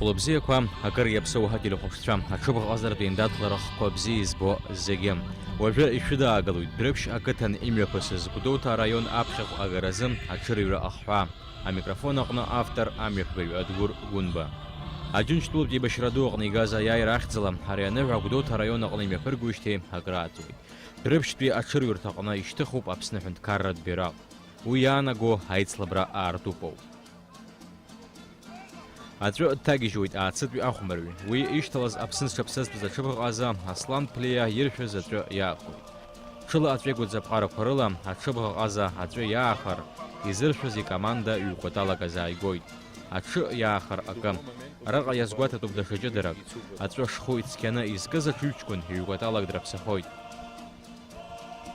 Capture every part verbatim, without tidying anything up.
Ла бзиақәа, акыр иаԥсоу ҳателехәаԥшцәа, аҽыбӷаҟазаратә еиндаҭлара хқәа бзиа избо зегьы. Уажәы ишәыдаагалоит Дәрыԥшь ақыҭан имҩаԥысыз Гәдоуҭа араион аԥхьахә агаразы аҽырҩра ахҳәаа. Амикрофон аҟны автор амҩаԥгаҩ Адгәыр Гәынба. Аџьынџьтәылатә еибашьра ду аҟны игаз аиааира ахьӡала ари аныҳәа Гәдоуҭа араион аҟны имҩаԥыргоижьҭеи акрааҵуеит. Дәрыԥшьтәи аҽырҩрҭаҟны ишьҭыхуп Аԥсны аҳәынҭқарратә бираҟ. Уи иаанаго аицлабра аартупоуп. Аҵәы дҭагьежьуеит аацытәи ахәмарҩы. Уи ишьҭалаз Аԥсны зҽаԥсазтәыз аҽыбӷаҟаза Аслан Ԥлиа иршәыз аҵәы иаахоит. Ҽыла аҵәеигәыӡ аԥҟарақәа рыла аҽыбӷаҟаза аҵәы иаахар, изыршәыз икоманда ҩ-кәаталак азааигоит. Аҽы иаахар акы. Араҟа иазгәаҭатәуп даҽа ҷыдарак. Аҵәы шхәы ицқьаны изкыз аҽыҩҷкәын ҩ-кәаталак драԥсахоит.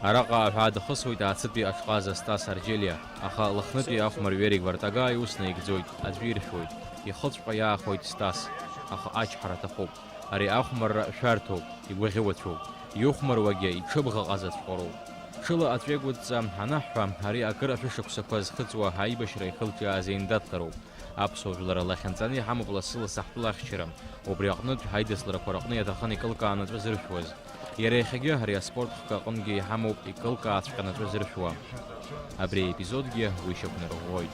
Араҟа аҳәаа дахысуеит аацытәи аҽҟаза Стас Арџьелиа, аха Лыхнытәи ахәмарҩы Ерик Вартагаи ус наигӡоит, аӡәы иршәуеит, ихыҵәҟьа иаахоит Стас, аха ачҳара аҭахуп. Ари ахәмарра шәарҭоуп, игәаӷьуацәоуп, иухәмаруагьы иҽыбӷаҟазаҵәҟьароуп. Ҽыла аҵәеигәыдҵа анаҳҳәа, ари акыр ашәышықәсақәа зхыҵуа аибашьра ихылҿиааз еиндаҭлароуп. Аԥсуа жәлар лахьынҵаны иҳамоуп лассы-лассы ҳтәыла ахьчара. Убри аҟнытә, ҳаидысларақәа рыҟны иаҭахын икылкааны аҵәы зыршәуаз. Иара иахьагьы ари аспорт хкы аҟынгьы иҳамоуп икылкааҵәҟьаны аҵәы зыршәуа. Абри аепизодгьы уи шьақәнарӷәӷәоит.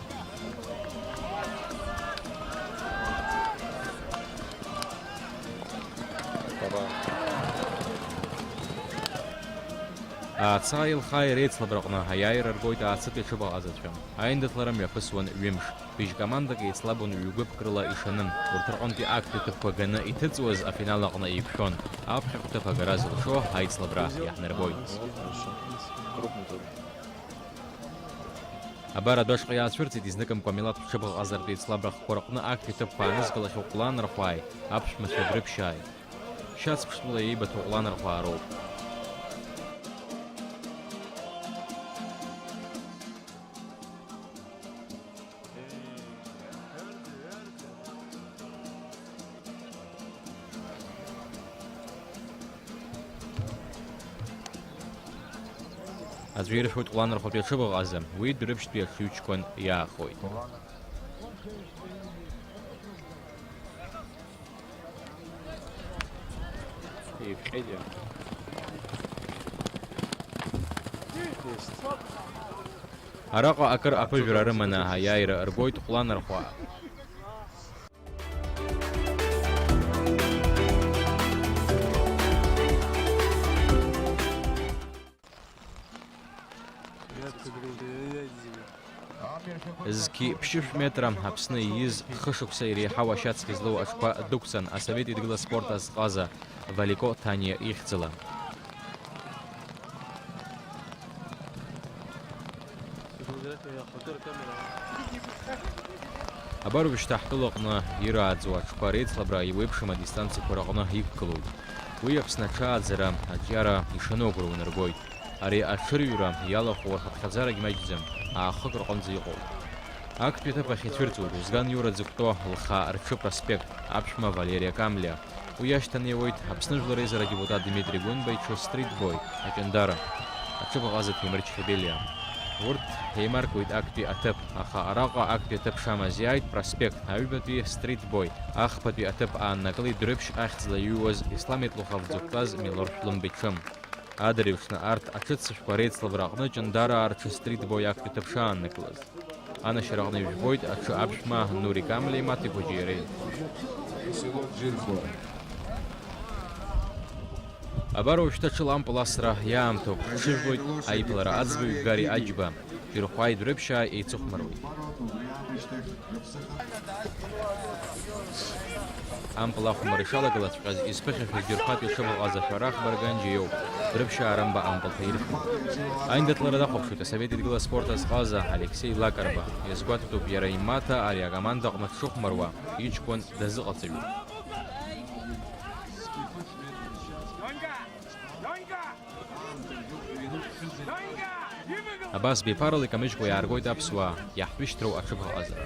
Ацааи Лхааи реицлабраҟны аиааира ргоит аацытәи аҽыбӷаҟазацәа. Аиндаҭлара мҩаԥысуан ҩымш. Быжь командак еицлабон ҩ-гәыԥк рыла ишаны. Урҭ рҟынтәи актәи аҭыԥқәа ганы иҭыҵуаз афинал аҟны еиқәшәон. Аԥхьахә ҭыԥ агара зылшо аицлабра иаҳнарбоит. Абар адәы ашҟа иаацәырҵит изныкымкәа милаҭтә ҽыбӷаҟазаратә еицлабра хкқәа рҟны актәи аҭыԥқәа аанызкылахьоу Ҟәланырхәааи аԥшәмацәа Дәрыԥшьааи. Шьацԥштәыла еибыҭоу Ҟәланырхәаа роуп. Аӡәы иршәуеит Ҟәланырхәатәи аҽыбӷаҟаза, уи Дәрыԥшьтәи аҽыҩҷкәын иаахоит. Евгения. Араҟа акыр аԥыжәара рыманы аиааира ргоит Ҟәланырхәаа. Зқьи ԥшьышә метра Аԥсны ииз, хышықәса иреиҳау ашьацқьа злоу аҽқәа дықәҵан Асовет Еидгыла аспорт азҟаза Валико Ҭаниа ихьӡала. Абар уажәшьҭа ҳтәылаҟны ирааӡоу аҽқәа реицлабра еиуеиԥшым адистанциақәа рҟны иқәгылоуп. Уи Аԥсны аҽааӡара аҿиара ишаноугәара унарбоит. Ари аҽырҩра иалахәу рхыԥхьаӡарагь маҷӡам, аахык рҟынӡа иҟоуп. Актәи аҭыԥ ахь ицәырҵуеит Узган Иура дзықәтәоу Лхаа рҽы проспект, аԥшәма Валериа Камлиа. Уи иашьҭанеиуеит Аԥсны Жәлар Реизара адепутат Дмитри Гәынба иҽы Стрит Бой, Аҷандара, аҽыбӷаҟаза Ҭемыр Чхебелиа. Урҭ еимаркуеит актәи аҭыԥ, аха араҟа актәи аҭыԥ шамаз иааит проспект, аҩбатәи Стрит Бой, ахԥатәи аҭыԥ ааннакылеит Дәрыԥшь ахьӡала иҩуаз Ислам Еитлухов дзықәтәаз Милор Шәлымба иҽы. Адырҩаҽны арҭ аҽыццышәқәа реицлабра аҟны Ҷандараа рҽы Стрит Бой актәи аҭыԥ шааннакылаз. Анашьараҟны ижәбоит аҽы аԥшәма Нури Камлеи Маҭи Гәыҷи иареи. Абар уажәшьҭа ҽыла ампыл асра иаамҭоуп. Ҳҽыжәлоит аиԥылара аӡбаҩ Гари Аџьба, Џьырхәааи Дәрыԥшьааи еицыхәмаруеит. Ампыл ахәмарра ишалагалаҵәҟьаз изԥыхьашәаз Џьырхәатәи аҽыбӷаҟаза Шәарах Барганџьиа иоуп, Дәрыԥшьаа рымба ампыл ҭаиршәуеит. Аиндаҭлара дахәаԥшуеит Асовет Еидгыла аспорт азҟаза Алексеи Лакарба. Иазгәаҭатәуп иара имаҭа ари акоманда аҟны дшыхәмаруа, иҷкәын дазыҟаҵаҩуп. Абас беиԥарала икамыжькәа иааргоит аԥсуаа, иаҳтәышьҭроу аҽыбӷаҟазара.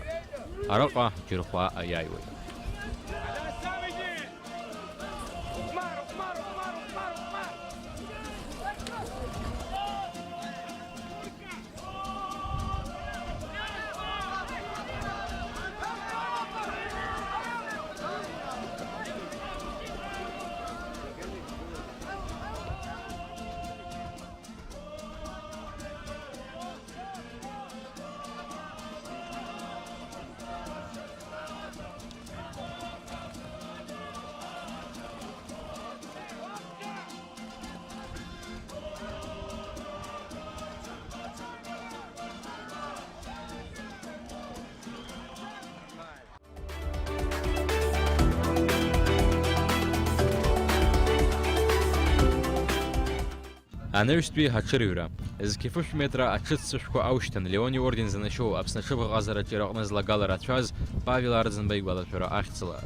Араҟа Џьырхәаа аиааиуеит. Анаҩстәи аҽырҩра. Зқьи фышә метра аҽыццышәқәа аушьҭан Леон иорден занашьоу Аԥсны аҽыбӷаҟазараҿы ираҟны злагала рацәаз Павел Арӡынба игәалашәара ахьӡала.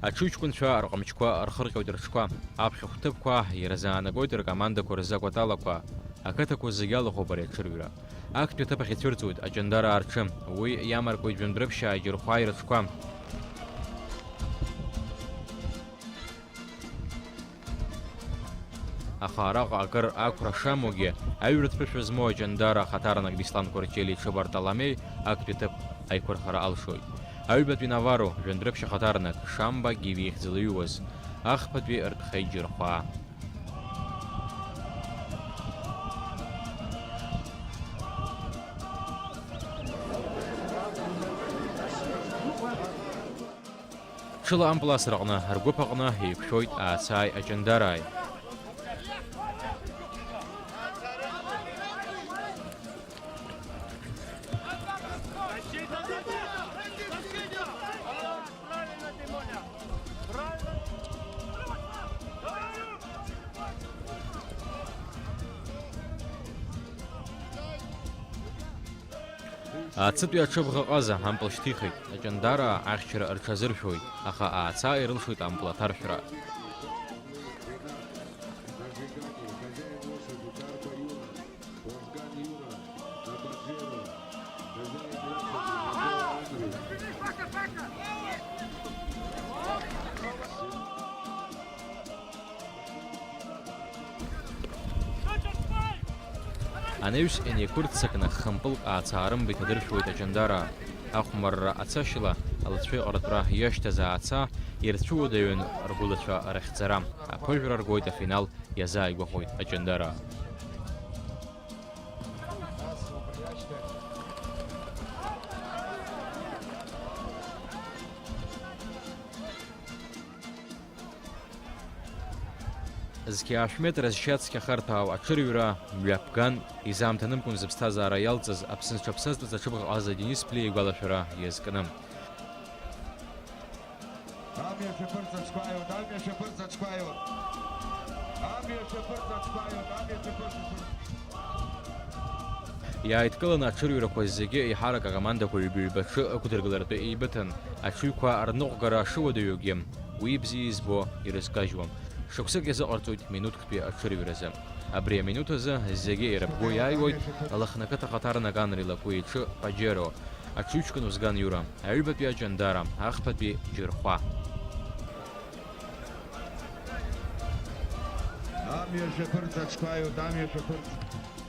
Аҽыҩҷкәынцәа рҟамчқәа рхырҟьоит рҽқәа, аԥхьахә ҭыԥқәа ирзаанагоит ркомандақәа рзы акәаталақәа. Ақыҭақәа зегьы алахәуп ари аҽырҩра. Актәи аҭыԥ ахь ицәырҵуеит Аҷандараа рҽы, уи иамаркуеит жәандәрыԥшьаа иџьырхәаа ирҽқәа. Аха араҟа акыр ақәра шамоугьы, аҩратә ԥышәа змоу Аҷандара ахаҭарнак Беслан Кәарҷели иҽы Бартоломеи актәи аҭыԥ аиқәырхара алшоит. Аҩбатәи Наваро, жәандәрыԥшь ахаҭарнак, Шамба Гиви ихьӡала иҩуаз, ахԥатәи ртәхеит џьырхәаа. Ҽыла ампыл асраҟны, ргәыԥ аҟны еиқәшәоит Аацааи Аҷандарааи. Ацытәи аҽыбӷа ҟаза ампыл шьҭихит, Аҷандараа ахьчара рҽазыршәуеит, аха Аацаа ирылшоит ампыл аҭаршәра. Анаҩс инеиқәырццакны хымпылк Аацаарымба иҭадыршәуеит Аҷандараа. Ахәмарра ацашьала, лцәеиҟаратәра иашьҭаз Аацаа ирцәыуадаҩын ргәылацәа рыхьӡара. Аԥыжәара ргоит афинал, иазааигәахоит Аҷандараа. Зқьи ашә метра зшьа цқьахарҭәаау аҽырҩра мҩаԥган, изаамҭанымкәан зыԥсҭазаара иалҵыз Аԥсны зҽаԥсазтәыз аҽыбӷаҟаза Денис Плиа игәалашәара иазкны. Амҩа шәаԥырҵ аҽқәа ааиуеит, амҩа шәаԥырҵ аҽқәа ааиуеит. Амҩа шәаԥырҵ аҽқәа ааиуеит, амҩа шәаԥырҵ аҽқәа. Иааидкыланы аҽырҩрақәа зегьы еиҳарак акомандақәа ҩба-ҩбаҿы ықәдыргылартә еибыҭан. Аҽыҩқәа рныҟәгара шыуадаҩугьы, уи бзиа избо ирызкажьуам. Шықәсык иазыҟарҵоит минуҭктәи аҽырҩразы. Абри аминуҭ азы зегьы ирыԥго иааиуеит Лыхны ақыҭа ахаҭарнак Анри Лакәи иҽы Паџьеро, аҽыҩҷкәын Узган Иура, аҩбатәи Аҷандара, ахԥатәи Џьырхәа. Амҩа шәаԥырҵ аҽқәа ааиуеит, амҩа шәаԥырҵ.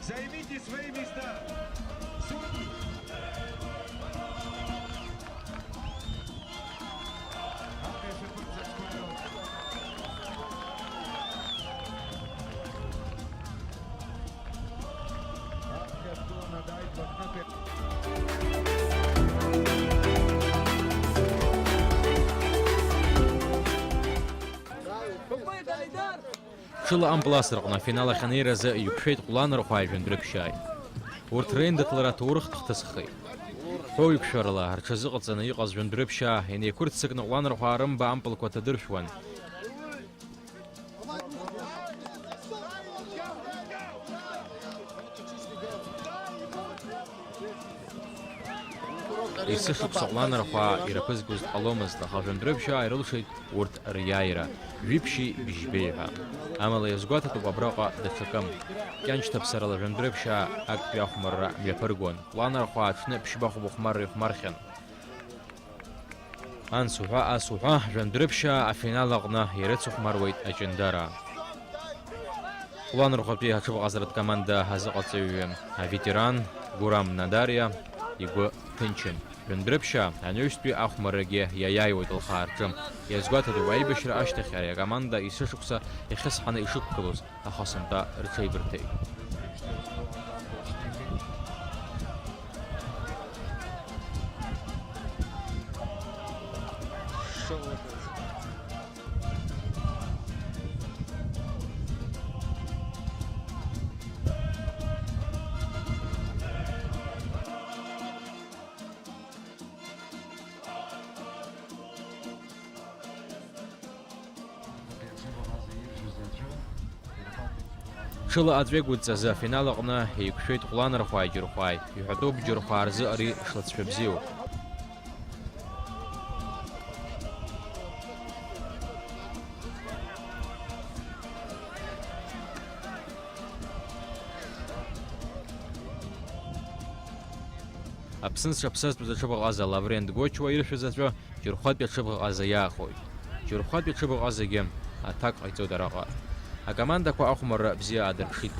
Займите свои места! Судьи! Амҩа шәаԥырҵ аҽқәа ааиуеит. Аԥхьа шәгыланы дааит Лыхнытәи. Ҽыла ампыл асраҟны афинал ахь анеиразы иқәшәеит Ҟәланырхәааи Жәандәрыԥшьааи. Урҭ реиндаҭлара ҭоурыхтә хҭысхеит. Ҳәоуеиқәшәарала рҽазыҟаҵаны иҟаз Жәандәрыԥшьаа инеиқәырццакны Ҟәланырхәаа рымба ампылқәа ҭадыршәуан. Есышықәса Ҟәланырхәаа ираԥызгоз дҟаломызт, аха Жәандәрыԥшьаа ирылшеит урҭ риааира, жәиԥшьи бжьбеи ҳәа. Амала иазгәаҭатәуп абраҟа даҽакы. Кьаншьҭаԥсарала Жәандәрыԥшьаа актәи ахәмарра мҩаԥыргон. Ҟәланырхәаа аҽны ԥшьба хәба хәмарра ихәмархьан. Анс уҳәа, ас уҳәа, Жәандәрыԥшьаа афинал аҟны ирыцыхәмаруеит Аҷандараа. Ҟәланырхәатәи аҽыбӷаҟазаратә команда азыҟаҵаҩы аветеран Гурам Надариа игәы ҭынчым. Жәандәрыԥшьаа анаҩстәи ахәмаррагьы иаиааиуеит лхы аарҿым. Иазгәаҭатәуп аибашьра ашьҭахь ари акоманда есышықәса ихьысҳаны ишықәгылоз, аха сынтәа рҽеибырҭеит. Ҽыла аҵәеигәыдҵазы афинал аҟны еиқәшәеит Ҟәланырхәааи Џьырхәааи. Иҳәатәуп, Џьырхәаа рзы ари шлацәшәа бзиоу. Аԥсны зҽаԥсазтәыз аҽыбӷаҟаза Лаврент Гочуа иршәыз аҵәы Џьырхәатәи аҽыбӷаҟаза иаахоит. Џьырхәатәи аҽыбӷаҟазагьы аҭак ҟаиҵоит араҟа. Акомандақәа ахәмарра бзиа аадырԥшит.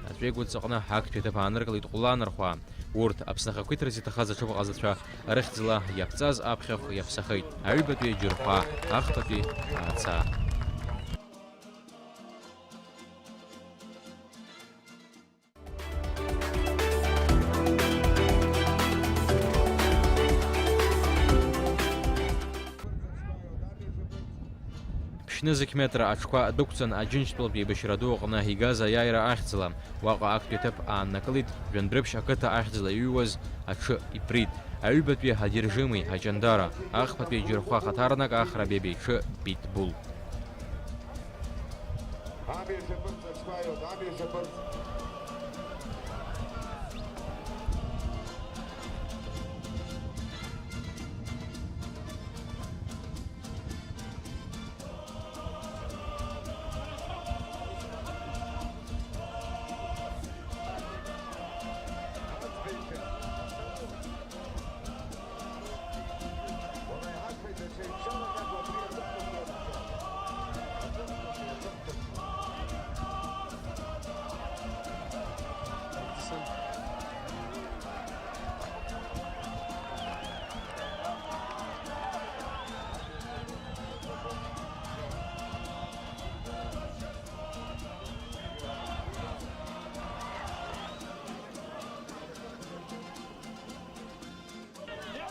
Аҵәеигәыдҵаҟны актәи аҭыԥ ааныркылеит Ҟәланырхәаа. Урҭ, Аԥсны ахақәиҭра зҭахаз аҽыбӷаҟазацәа рыхьӡала иаԥҵаз аԥхьахә иаԥсахеит. Аҩбатәи Џьырхәаа, ахԥатәи Ааца. Ԥшьнызқь метра аҽқәа дәықәҵан, Аџьынџьтәылатә еибашьра ду аҟны игаз аиааира ахьӡала, уаҟа актәи аҭыԥ ааннакылеит, Жәандәрыԥшь ақыҭа ахьӡала иҩуаз аҽы иприт, аҩбатәи одержимый Аҷандара, ахԥатәи Џьырхәа хаҭарнак Ахра Бебиа иҽы питбул. Амҩа шьапырҵ, аҽқәа аиуеит, амҩа шьапырҵ.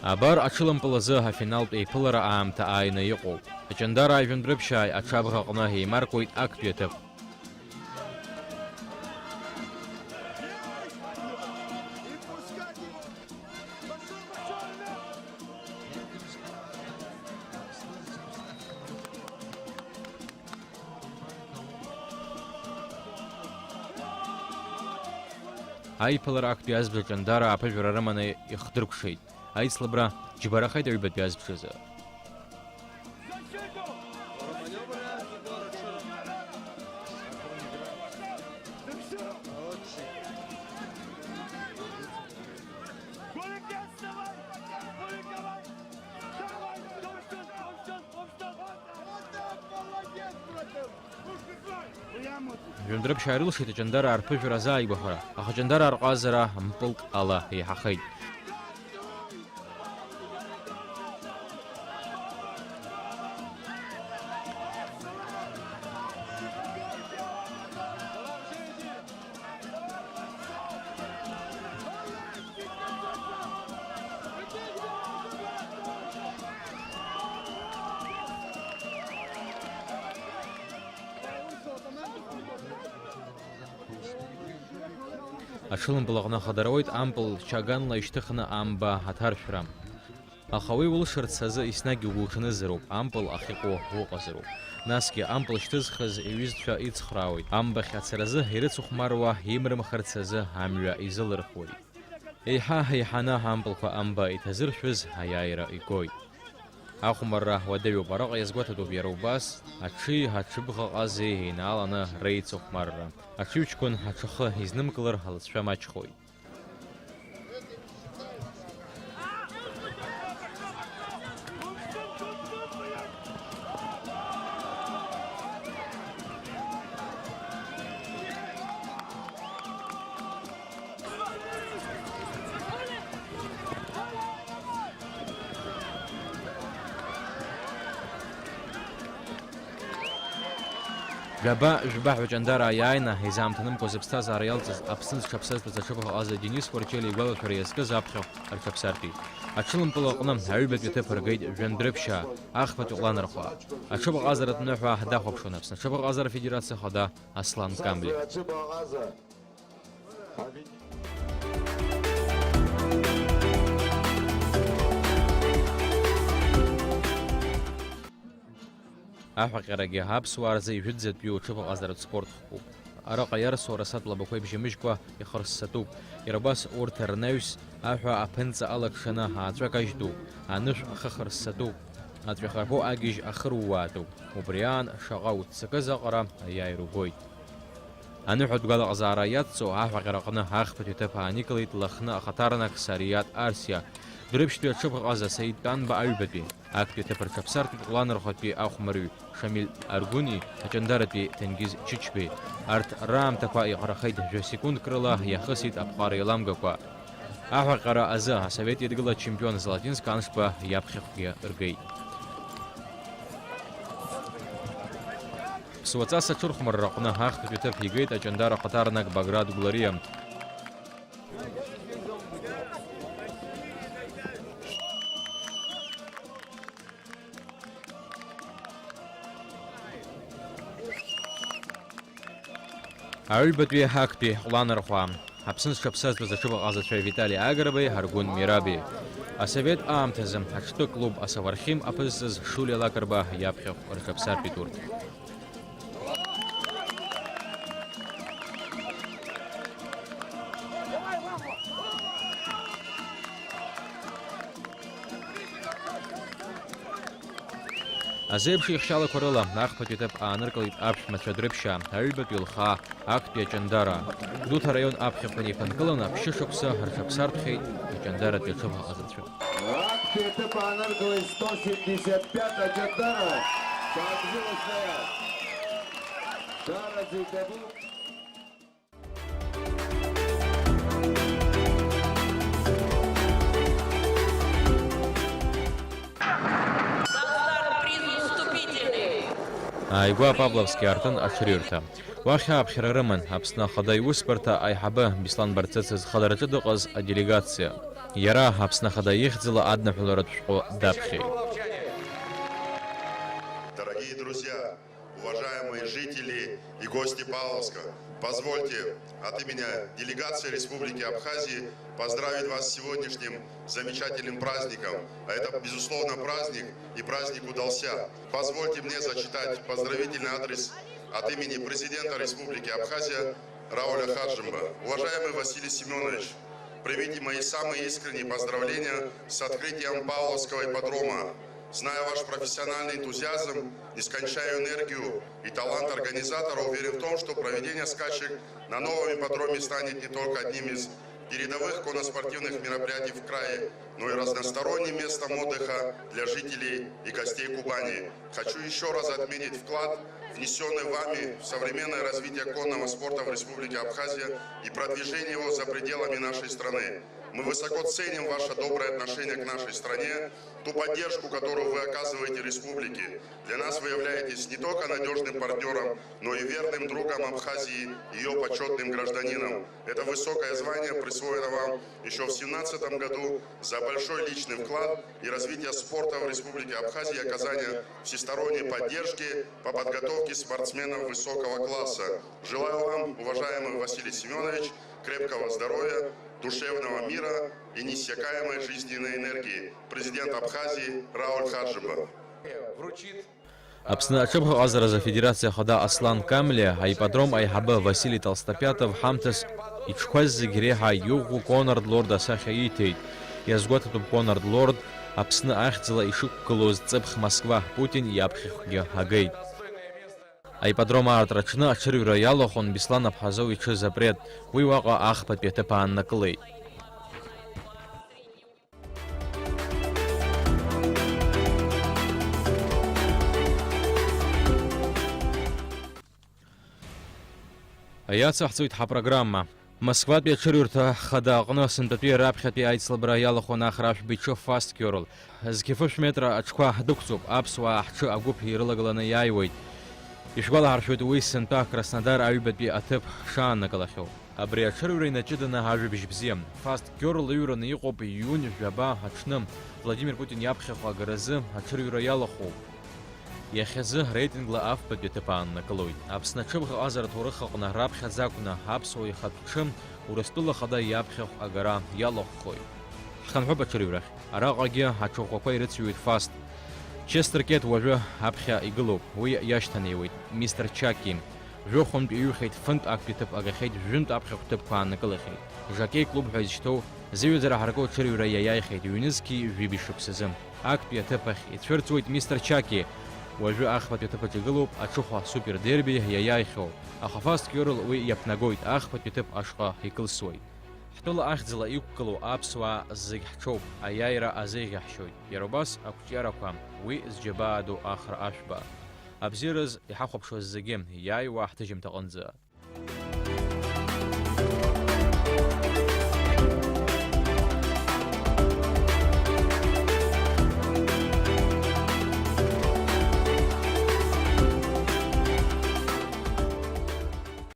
Абар, аҽылампыл азы афиналтә еиԥылара аамҭа ааины иҟоуп. Аҷандарааи жәандәрыԥшьааи аҽабӷа аҟны еимаркуеит актәи аҭыԥ. Аиԥылара актәи азбжа Ҷандара аԥыжәара рыманы ихдыркәшеит. Аицлабра џьбарахеит аҩбатәи азбжазы. Жәандәрыԥшьаа ирылшеит Аҷандараа рԥыжәара азааигәахара, аха Аҷандараа рҟазара мпылк ала еиҳахеит. Аҽылампыл аҟны ахадароуеит ампыл чаганла ишьҭыхны амба аҭаршәра. Аха уи улшарц азы еснагь угәуҽанызароуп, ампыл ахьыҟоу уҟазароуп. Насгьы ампыл шьҭызхыз иҩызцәа ицхраауеит, амбахь ацаразы ирыцыхәмаруа имрымхырц азы амҩа изылырхуеит. Еиҳа-еиҳаны ампылқәа амба иҭазыршәыз аиааира игоит. Ахәмарра уадаҩуп, араҟа иазгәаҭатәуп иара убас, аҽи аҽыбӷаҟази еинааланы реицыхәмарра. Аҽыҩҷкәын аҽахы изнымкылар алҵшәа маҷхоит. Жәаба, жәба ҳәа Ҷандараа иааины, изаамҭанымкәа зыԥсҭазаара иалҵыз Аԥсны зҽаԥсазтәыз аҽыбӷаҟаза Денис Уарчелиа игәалашәара иазкыз аԥхьахә рҽаԥсартәит. Аҽылымпылаҟны аҩбатәи аҭыԥ ргеит Жәандәрыԥшьаа, ахԥатәи Ҟәланырхәаа. Аҽыбӷаҟазаратә ныҳәа дахәаԥшуан Аԥсны аҽыбӷаҟазара афедерациа ахада Аслан Камлиа. Аҳәаҟьарагьы аԥсуаа рзы ижәытәӡатәиу аҽыбӷаҟазаратә спорт хкуп. Араҟа иарсу арасатә лабақәа ибжьамыжькәа ихырссатәуп. Иара убас урҭ рнаҩс аҳәа аԥынҵа алакшаны ааҵәа кажьтәуп, анышә ахы хырссатәуп, аҵәахарԥоу агьежь ахы рууаатәуп. Убри аан шаҟа уццакыз аҟара аиааира убоит. Аныҳәатә гәалаҟазаара иацҵоу аҳәаҟьараҟны ахԥатәи аҭыԥ ааникылеит Лыхны ахаҭарнак Сариат Арсиа, Дәрыԥшьтәи аҽыбӷаҟаза Саид Тәанба аҩбатәи, актәи аҭыԥ рҽаԥсартә Ҟәланырхәатәи ахәмарҩы Шамиль Аргәыни, Аҷандаратәи Ҭенгиз Чычбеи. Арҭ раамҭақәа иҟарахеит, жәа-секундк рыла иахысит аԥҟара еиламгакәа. Аҳәаҟьара азы Асовет Еидгыла ачемпион Златинск Аншба иаԥхьахәгьы ргеит. Ԥсуаҵас аҽырхәмарраҟны ахԥатәи аҭыԥ игеит Аҷандара ахаҭарнак Баграт Гәлариа. Аҩбатәи актәи Ҟәланырхәаа. Аԥсны зҽаԥсазтәыз аҽыбӷаҟазацәа Витали Агрбеи Аргәын Мираби. Асовет аамҭазы аҽтәы клуб Асовархим аԥызҵаз Шулиа Лакрба иаԥхьахә рҽаԥсартәит урҭ. Азеиԥш ихшьалақәа рыла ахԥатәи аҭыԥ ааныркылеит аԥшәмацәа Дрыԥшьаа, аҩбатәи Лхаа, актәи Аҷандара. Гәдоуҭа араион аԥхьахә инеиԥынкыланы ԥшьышықәса рҽаԥсартәхеит Аҷандаратәи аҽыбӷаҟазацәа. Актәи аҭыԥ ааныркылеит сто семьдесят пятая Аҷандара. Шаанбзиала снаиааит. Даараӡа иҭабуп. Ааигәа Павловски аартын аҽырҩрҭа. Уахь ааԥхьара рыман Аԥсны Ахада иусбарҭа аиҳабы Беслан Барцыц зхадараҿы дыҟаз аделегациа. Иара Аԥсны Ахада ихьӡала адныҳәаларатә шәҟәы даԥхьеит. Дорогие друзья, уважаемые жители и гости Павловска, позвольте от имени делегации Республики Абхазии поздравить вас с сегодняшним замечательным праздником. А это, безусловно, праздник, и праздник удался. Позвольте мне зачитать поздравительный адрес от имени президента Республики Абхазия Рауля Хаджимба. Уважаемый Василий Семенович, примите мои самые искренние поздравления с открытием Павловского ипподрома. Зная ваш профессиональный энтузиазм, нескончаемую энергию и талант организатора, уверен в том, что проведение скачек на новом ипподроме станет не только одним из передовых конноспортивных мероприятий в крае, но и разносторонним местом отдыха для жителей и гостей Кубани. Хочу ещё раз отметить вклад, внесённый вами в современное развитие конного спорта в Республике Абхазия и продвижение его за пределами нашей страны. Мы высоко ценим ваше доброе отношение к нашей стране, ту поддержку, которую вы оказываете республике. Для нас вы являетесь не только надёжным партнёром, но и верным другом Абхазии, её почётным гражданином. Это высокое звание присвоено вам ещё в семнадцатом году за большой личный вклад и развитие спорта в Республике Абхазия и оказание всесторонней поддержки по подготовке спортсменов высокого класса. Желаю вам, уважаемый Василий Семёнович, крепкого здоровья, душевного мира и неиссякаемой жизненной энергии. Президент Абхазии Рауль Хаджиба. Аԥсны аҽыбӷаҟазаразы Афедерациа Ахада Аслан Камлиа, аипподром аиҳабы Васили Толстопятов ҳамҭас иҽқәаз зегь реиҳа иӷәӷәоу Конрад Лорд асахьа ииҭеит. Иазгәаҭатәуп Конрад Лорд Аԥсны ахьӡала ишықәгылоз ҵыԥх Москва Путин иаԥхьахәгьы агеит. Аипподром аартра аҽны аҽырҩра иалахәын Беслан Аԥҳазоу иҽыз апред, уи уаҟа ахԥатәи аҭыԥ ааннакылеит. Иацаҳҵоит ҳапрограмма. Москватәи аҽырҩрҭа хада аҟны сынтәатәи раԥхьатәи аицлабра иалахәын Ахра Ашәба иҽы Fast Girl. Зқьы фышә метра аҽқәа ҳдәықәҵоуп, аԥсуаа ҳҽы агәыԥ ирылагыланы иааиуеит. Ишәгәалаҳаршәоит уи сынтәа Краснодар аҩбатәи аҭыԥ ҳшааннакылахьоу. Абри аҽырҩра инаҷыданы ажәабжь бзиа. Fast Girl иҩраны иҟоуп июнь жәаба аҽны, Владимир Путин иаԥхьаҟа агаразы аҽырҩра иалахәу. Иахьазы реитингла афбатәи аҭыԥ ааннакылоит. Аԥсны аҽыбӷаҟазара аҭоурых аҟны раԥхьаӡа акәны аԥсуа ихатә ҽы Урыстәыла Ахада иаԥхьахә агара иалахәхоит. Ҳхынҳәып аҽырҩрахь. Араҟагьы аҽыӷәӷәақәа ирыцәҩуеит Fast. Честер Кет уажәы аԥхьа игылоуп, уи иашьҭанеиуеит Мистер Чаки. Жәохәынтә иҩхеит, фынтә актәи ҭыԥ агахьеит, жәынтә аԥхьахә ҭыԥқәа ааннакылахьеит. Жакеи клуб ҳәа изышьҭоу зеҩаӡара ҳаракы аҽырҩра иаиааихеит, ҩнызқьи жәибжь шықәсазы. Актәи аҭыԥ ахь ицәырҵуеит Мистер Чаки. Уажәы ахԥатәи аҭыԥ аҿы игылоуп аҽыхәа Супер Дерби иаиааихьоу. Аха Fast Girl уи иаԥнагоит, ахԥатәи аҭыԥ ашҟа икылсуеит. Ҳтәыла ахьӡала иқәгылоу аԥсуаа зегь ҳҽоуп, аиааира азеиӷьаҳшьоит. Иара убас ақәҿиарақәа, уи зџьабаа ду Ахра Ашәба. Абзиараз иҳахәаԥшуаз зегьы, иааиуа ҳҭыжьымҭаҟынӡа.